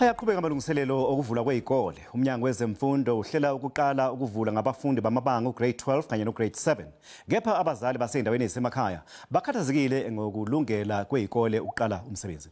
Ayaqhubeka amalungiselelo okuvula kwezikole. Umnyango wezemfundo uhlela ukuqala ukuvula ngabafundi bamabanga ugrade 12 kanye nograde 7. Kepha abazali basendaweni ezisemakhaya bakhathazekile ngokulungela kwezikole ukuqala umsebenzi.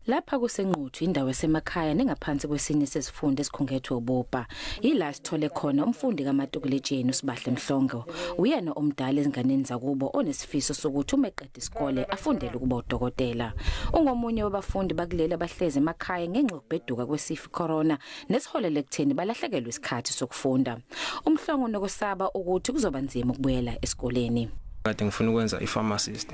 Lapha kuseNquthu, indawo esemakhaya nengaphansi kwesinye sesifundo esikhungethwe ububha. Yila sithole khona umfundi kamatikuletsheni uSibahle Mhlongo. Uyena omdala ezinganeni zakubo onesifiso sokuthi uma eqeda isikole afundele ukuba udokotela. Ungomunye wabafundi bakuleli abahlezi emakhaya ngenxa yokubheduka kwesifo corona nesiholele ekutheni balahlekelwe isikhathi sokufunda. UMhlongo nokusaba ukuthi kuzoba nzima ukubuyela esikoleni. Kade ngifuna ukwenza i-pharmacist,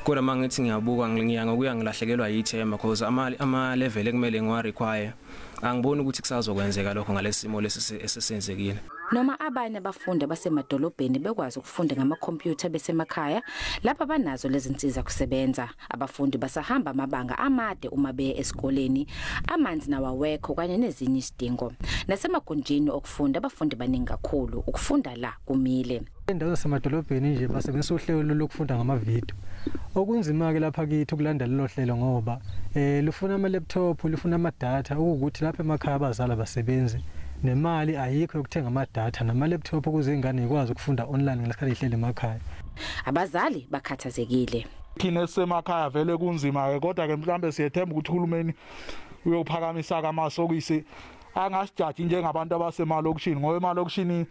kodwa uma ngithi ngiyabuka, ngiya ngokuya ngilahlekelwa yithemba, because ama level ekumele ngiwa require, angiboni ukuthi kusazokwenzeka lokho ngalesimo lesi esesenzekile. Noma abanye abafundi abasemadolobheni bekwazi ukufunda ngamakhompyutha besemakhaya, lapha banazo lezi zinsiza kusebenza. Abafundi basahamba amabanga amade uma beye esikoleni, amanzi nawawekho kanye nezinye isidingo. Nasemagunjini okufunda abafundi baningi kakhulu, ukufunda la kumile. Endawo zasemadolobheni nje basebenzisa uhlelo lokufunda ngamavidiyo. Okunzima-ke lapha kithi ukulanda lelo hlelo, ngoba lufuna ama-laptop, lufuna amadatha, okuwukuthi lapha emakhaya abazali abasebenzi, nemali ayikho yokuthenga amadatha nama-laptop ukuze iy'ngane y'kwazi ukufunda online ngesikhathi y'hleli emakhaya. Abazali bakhathazekile. Thina esisemakhaya vele kunzima-ke, kodwa-ke mhlawumbe siyethemba ukuthi uhulumeni uyophakamisa amasokisi, angasijaji njengabantu abasemalokishini, ngoba emalokishini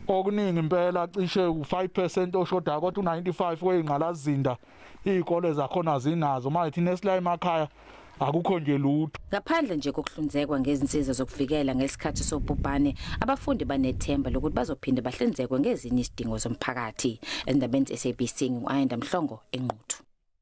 okuningi impela cishe u5% oshodayo, kodwa u95 weyingqalazinda izikole zakhona zinazo. Manje thina esila emakhaya akukho nje lutho. Ngaphandle nje kokuhlinzekwa ngezinsiza zokuvikela ngesikhathi sobhubhane, abafundi banethemba lokuthi bazophinde bahlinzekwe ngezinye izidingo zomphakathi. Endabeni ze-SABC, ngingu-Ayanda Mhlongo eNquthu.